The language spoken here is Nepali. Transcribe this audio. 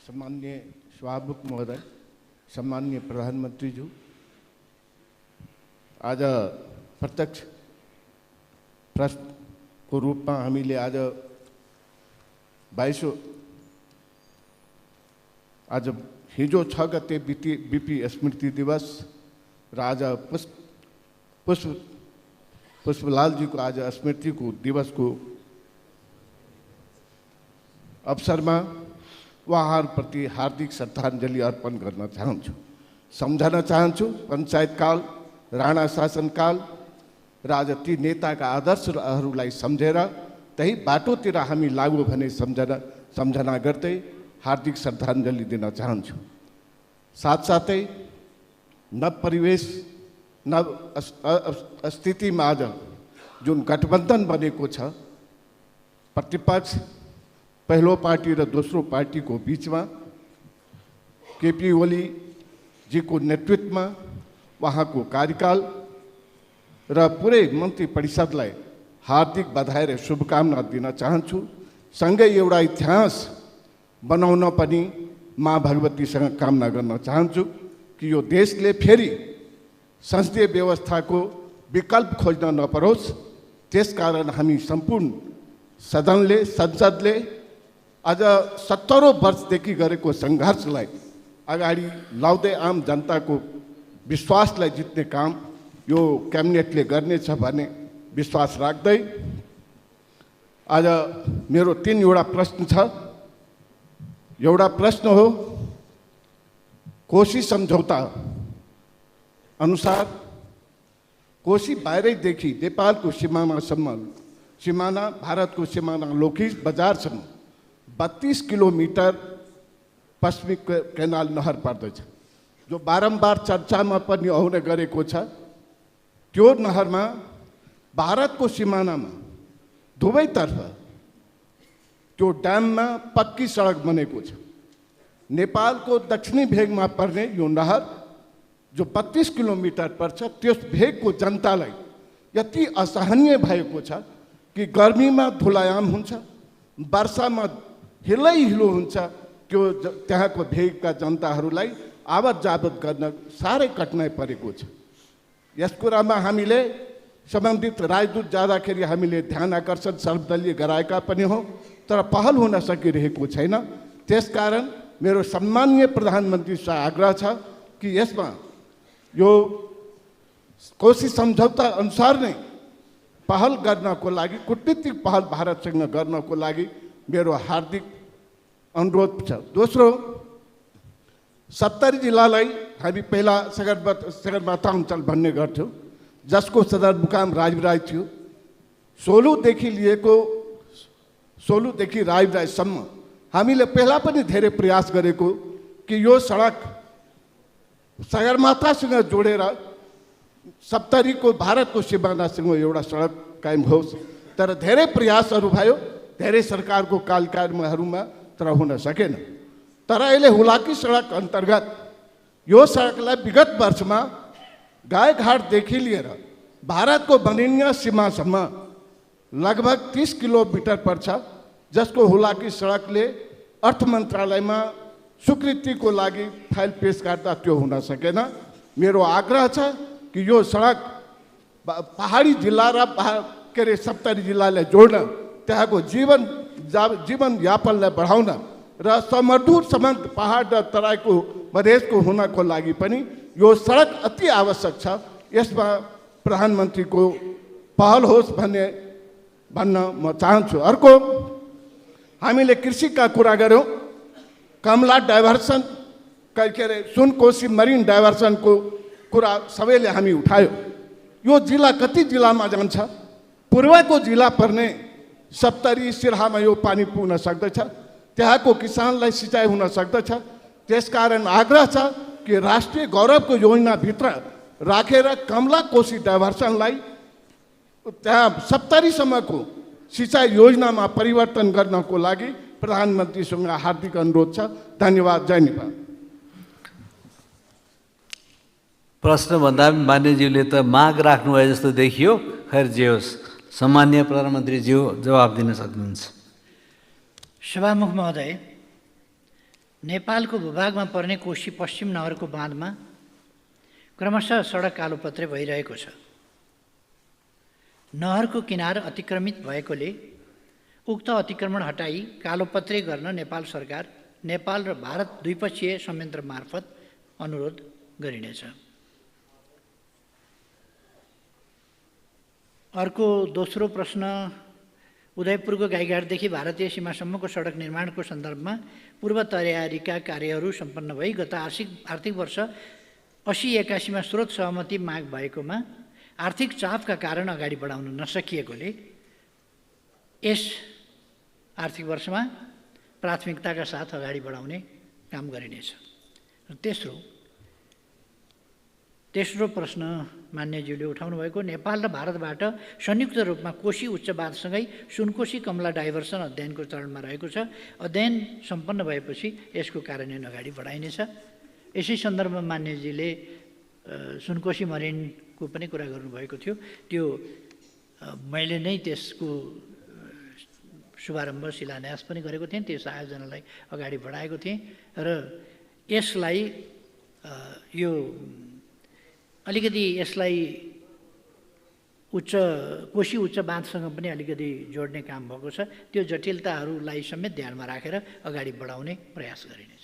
सम्मान्य सभामुख महोदय, सम्मान्य प्रधानमन्त्रीज्यू, आज प्रत्यक्ष प्रश्नको रूपमा हामीले आज 22 आज हिजो 6 गते बीपी स्मृति दिवस र आज पुष्पलालजीको आज स्मृतिको दिवसको अवसरमा उहाँहरूप्रति हार्दिक श्रद्धाञ्जली अर्पण गर्न चाहन्छु। सम्झन चाहन्छु पञ्चायतकाल, राणा शासनकाल र आज ती नेताका आदर्शहरूलाई सम्झेर त्यही बाटोतिर हामी लागू भने सम्झना गर्दै हार्दिक श्रद्धाञ्जली दिन चाहन्छु। साथसाथै नव परिवेश नव स्थितिमा आज जुन गठबन्धन बनेको छ, प्रतिपक्ष पहिलो पार्टी र दोस्रो पार्टीको बीचमा केपी ओलीजीको नेतृत्वमा उहाँको कार्यकाल र पुरै मन्त्री परिषदलाई हार्दिक बधाई र शुभकामना दिन चाहन्छु। सँगै एउटा इतिहास बनाउन पनि माँ भगवतीसँग कामना गर्न चाहन्छु कि यो देशले फेरि संसदीय व्यवस्थाको विकल्प खोज्न नपरोस्। त्यसकारण हामी सम्पूर्ण संसदले आज 70 वर्षदेखि गरेको सङ्घर्षलाई अगाडि लाउँदै आम जनताको विश्वासलाई जित्ने काम यो क्याबिनेटले गर्नेछ भन्ने विश्वास राख्दै आज मेरो 3वटा प्रश्न छ। एउटा प्रश्न हो, कोशी सम्झौता अनुसार कोशी बाहिरैदेखि नेपालको सिमाना भारतको सिमाना लोखिस बजारसम्म 32 किलोमिटर पश्चिमी केनाल नहर पर्दछ, जो बारम्बार चर्चामा पनि आउने गरेको छ। त्यो नहरमा भारतको सिमानामा दुवैतर्फ त्यो ड्याममा पक्की सडक बनेको छ। नेपालको दक्षिणी भेगमा पर्ने यो नहर जो 32 किलोमिटर पर्छ, त्यस भेगको जनतालाई यति असहनीय भएको छ कि गर्मीमा धुलायाम हुन्छ, वर्षामा हिलो हुन्छ। त्यो त्यहाँको भेगका जनताहरूलाई आवत जावत गर्न साह्रै कठिनाइ परेको छ। यस कुरामा हामीले सम्बन्धित राजदूत जाँदाखेरि हामीले ध्यान आकर्षण सर्वदलीय गराएका पनि हौँ, तर पहल हुन सकिरहेको छैन। त्यसकारण मेरो सम्माननीय प्रधानमन्त्रीसँग आग्रह छ कि यसमा यो कोशी सम्झौता अनुसार नै पहल गर्नको लागि, कूटनीतिक पहल भारतसँग गर्नको लागि मेरो हार्दिक अनुरोध छ। दोस्रो, 70 जिल्लालाई हामी पहिला सगरमाथा अञ्चल भन्ने गर्थ्यौँ, जसको सदरमुकाम राजविराज थियो। सोलुदेखि राजविराजसम्म हामीले पहिला पनि धेरै प्रयास गरेको कि यो सडक सगरमाथासँग जोडेर 70 को भारतको सिमानासँग एउटा सडक कायम होस्। तर धेरै प्रयासहरू भयो, धेरै सरकारको कार्यक्रमहरूमा, तर हुन सकेन। तर अहिले हुलाकी सडक अन्तर्गत यो सडकलाई विगत वर्षमा गाईघाटदेखि लिएर भारतको बनिनिया सीमासम्म लगभग 30 किलोमिटर पर्छ, जसको हुलाकी सडकले अर्थ मन्त्रालयमा स्वीकृतिको लागि फाइल पेश गर्दा त्यो हुन सकेन। मेरो आग्रह छ कि यो सडक पहाडी जिल्ला र 70 जिल्लालाई जोड्न, त्यहाँको जीवनयापनलाई बढाउन र समृद्ध सम्बन्ध पहाड र तराईको मधेसको हुनको लागि पनि यो सडक अति आवश्यक छ। यसमा प्रधानमन्त्रीको पहल होस् भन्न म चाहन्छु। अर्को, हामीले कृषिका कुरा गऱ्यौँ। कमला डाइभर्सन सुनकोशी मरिन डाइभर्सनको कुरा सबैले हामी उठायो। यो जिल्ला कति जिल्लामा जान्छ? पूर्वको जिल्ला पर्ने 70 सिरहामा यो पानी पुग्न सक्दछ, त्यहाँको किसानलाई सिँचाइ हुन सक्दछ। त्यसकारण आग्रह छ कि राष्ट्रिय गौरवको योजनाभित्र राखेर कमला कोशी डाइभर्सनलाई त्यहाँ 70 सम्मको सिँचाइ योजनामा परिवर्तन गर्नको लागि प्रधानमन्त्रीसँग हार्दिक अनुरोध छ। धन्यवाद। जय नेपाल। प्रश्नभन्दा पनि मान्यज्यूले त माग राख्नुभयो जस्तो देखियो। खैर जे होस्, सम्मान्य प्रधानमन्त्रीज्यू जवाब दिन सक्नुहुन्छ। सभामुख महोदय, नेपालको भूभागमा पर्ने कोशी पश्चिम नहरको बाँधमा क्रमशः सडक कालोपत्रे भइरहेको छ। नहरको किनार अतिक्रमित भएकोले उक्त अतिक्रमण हटाई कालोपत्रे गर्न नेपाल सरकार, नेपाल र भारत द्विपक्षीय संयन्त्र मार्फत अनुरोध गरिनेछ। अर्को दोस्रो प्रश्न, उदयपुरको गाईघाटदेखि भारतीय सीमासम्मको सडक निर्माणको सन्दर्भमा पूर्व तयारीका कार्यहरू सम्पन्न भई गत आर्थिक वर्ष 80-81 स्रोत सहमति माग भएकोमा आर्थिक चापका कारण अगाडि बढाउन नसकिएकोले यस आर्थिक वर्षमा प्राथमिकताका साथ अगाडि बढाउने काम गरिनेछ। तेस्रो प्रश्न मान्यज्यूले उठाउनु भएको, नेपाल र भारतबाट संयुक्त रूपमा कोशी उच्च बाँधसँगै सुनकोशी कमला डाइभर्सन अध्ययनको चरणमा रहेको छ। अध्ययन सम्पन्न भएपछि यसको कार्यान्वयन अगाडि बढाइनेछ। यसै सन्दर्भमा मान्यजीले सुनकोशी मरिनको पनि कुरा गर्नुभएको थियो। त्यो मैले नै त्यसको शुभारम्भ शिलान्यास पनि गरेको थिएँ, त्यस आयोजनालाई अगाडि बढाएको थिएँ र यसलाई यो अलिकति यसलाई कोशी उच्च बाँधसँग पनि अलिकति जोड्ने काम भएको छ। त्यो जटिलताहरूलाई समेत ध्यानमा राखेर अगाडि बढाउने प्रयास गरिनेछ।